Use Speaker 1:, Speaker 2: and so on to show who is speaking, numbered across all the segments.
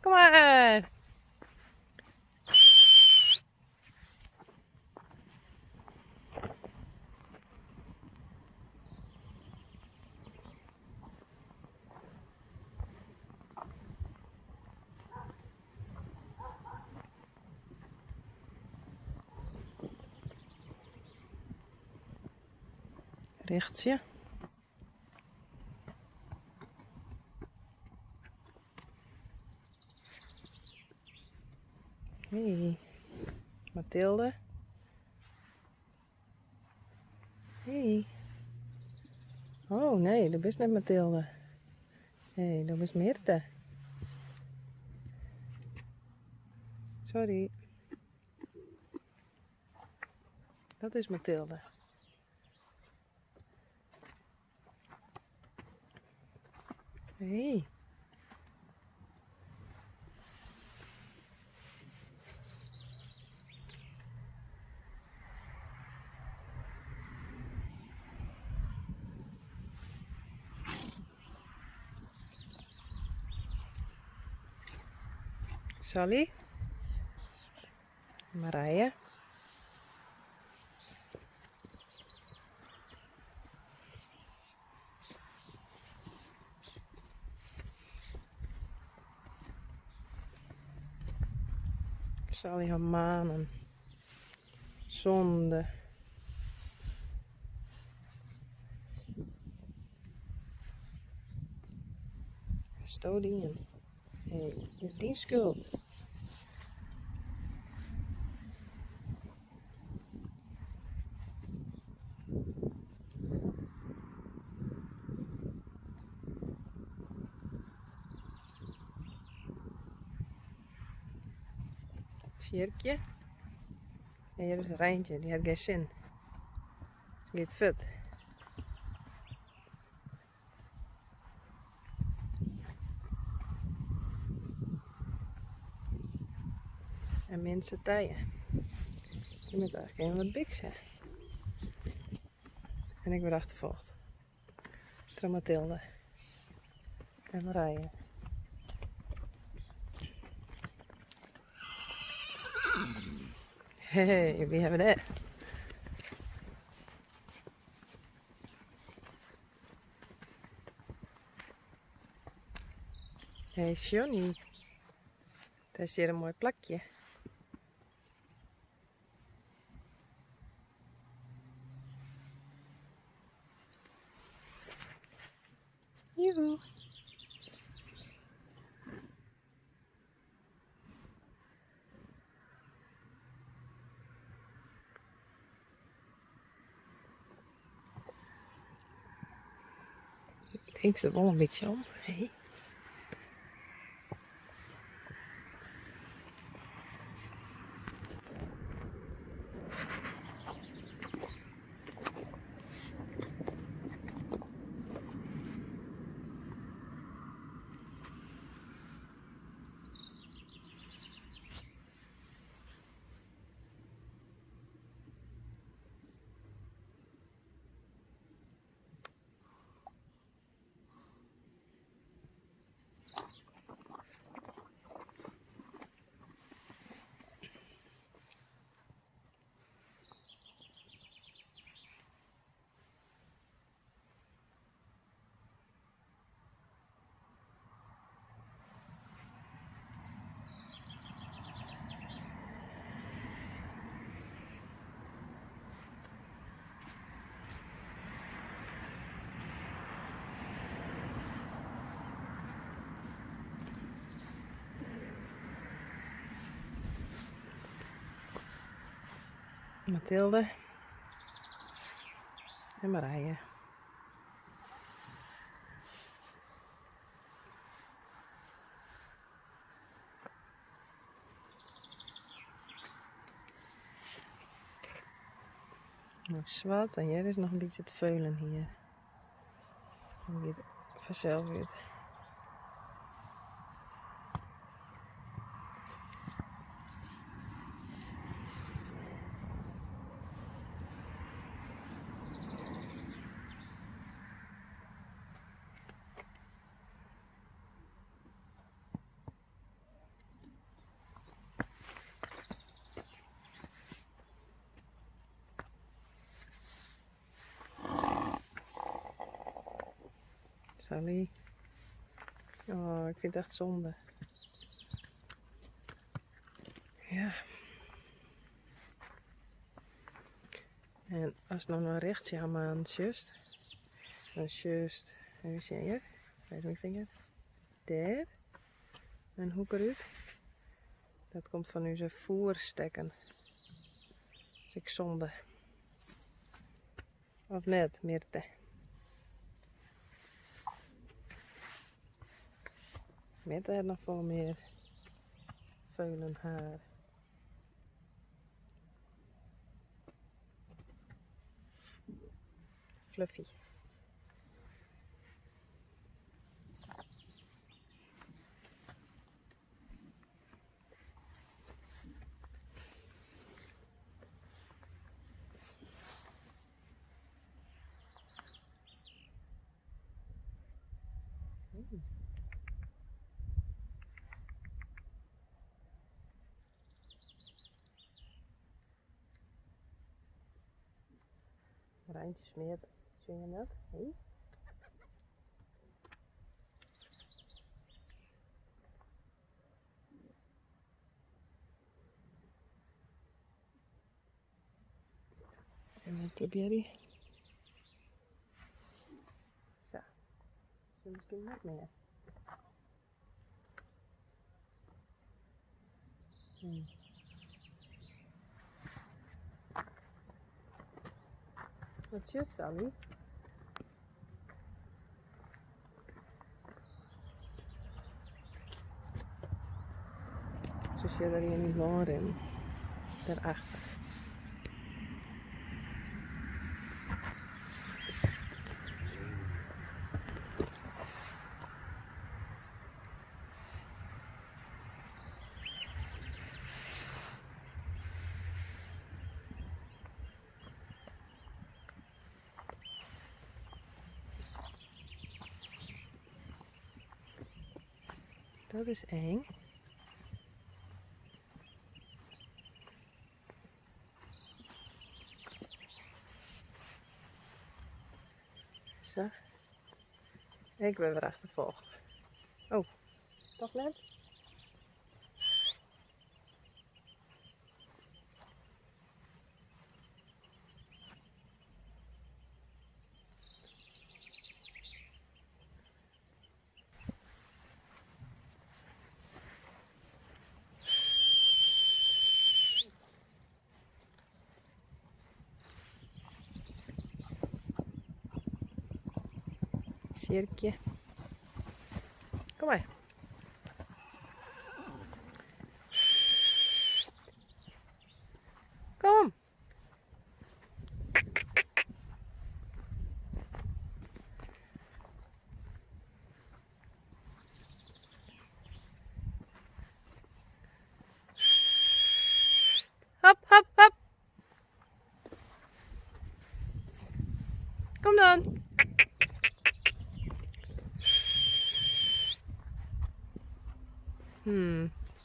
Speaker 1: Kom mar! Richtsje. Hey, Mathilde. Hey. Oh nee, do bist net Mathilde. Nee, do bist Mirte. Sorry. Dat is Mathilde. Hey. Sally. Marije. Sally har manen. Sonde. Sto dien. Hey, is dyn skuld. Sjirkje. En hjir is Reintje, dy hat gjin sin. Se giet fuort. En Minse Tije. Dy moat eigentlik even wat bikse. En ik wurd achterfolgd troch Mathilde en Marije. Hey, wie hawwe we dêr? Hey Johnny, dêr is hjir in moai plakje. Joehoe. Ik tink se wol in bytsje om. Hey. Mathilde en Marije. No swart en hjir is noch in bytsje it feulenhier. Dat giet fansels út. Sally. Oh, ik fyn it echt sonde. Ja. En ast no nei rjochts har manen sjochst, dan sjochst, even sjen hear, wêr is myn finger? Dêr, in hoek derút. Dat komt fan ús foerstekken. Dat is ek sonde. Of net, Mirte? Mirte hat noch folle mear feulenhaar. Fluffy. Reintje smeart, sjogge jim dat? Hey. En dan probearje. Sa. Zo miskien net mear. Wat sjochst, Sally? Se sjogge der ien yn lân rinnen. Dêrachter. Dat is eng. Sa. Ik wurd wer achterfolgd. Oh, toch net? Sjirkje. Kom mar. Kom. Hop, hop, hop. Kom dan.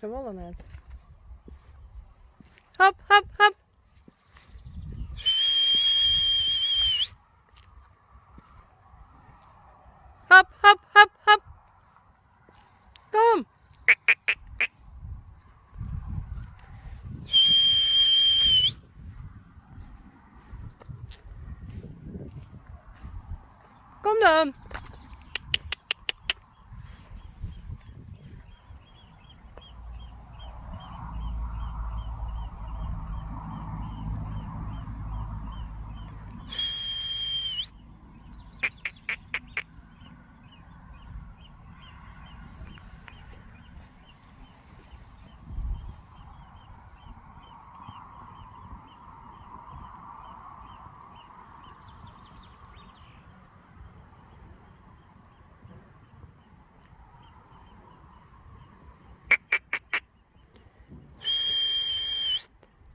Speaker 1: Se wolle net. Hop, hop, hop. Hop, hop, hop, hop. Kom. Kom dan.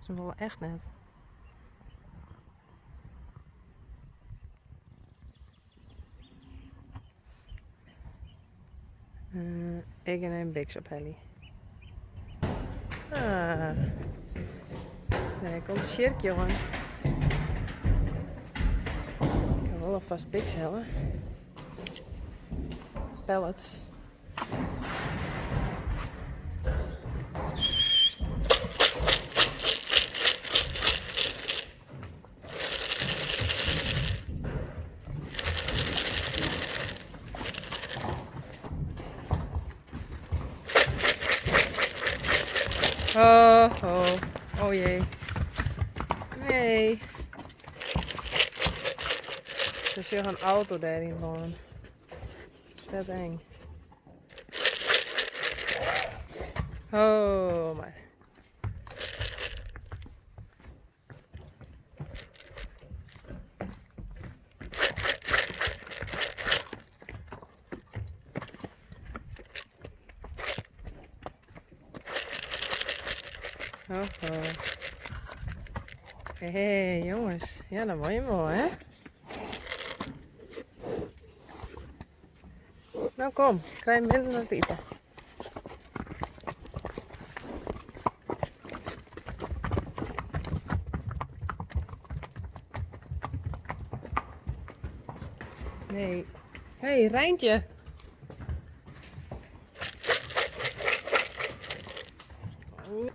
Speaker 1: Se wolle echt net. Ik gean even Bix ophelje. Ah, dêr komt Sjirk, jongen. Ik ha wol alfêst Bix helle. Pallets. Oh, oh, oh jee. Nee. Se sjogge in auto dêr yn lân. Vet eng. Oh, mar. Ho, ho. Hé, hey, jongens. Ja, dan word je mooi, hè? Nou kom, krij minder te iten. Nee. Hey, Rijntje. Oh.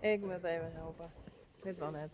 Speaker 1: Ik moet even helpen. Dit wel net.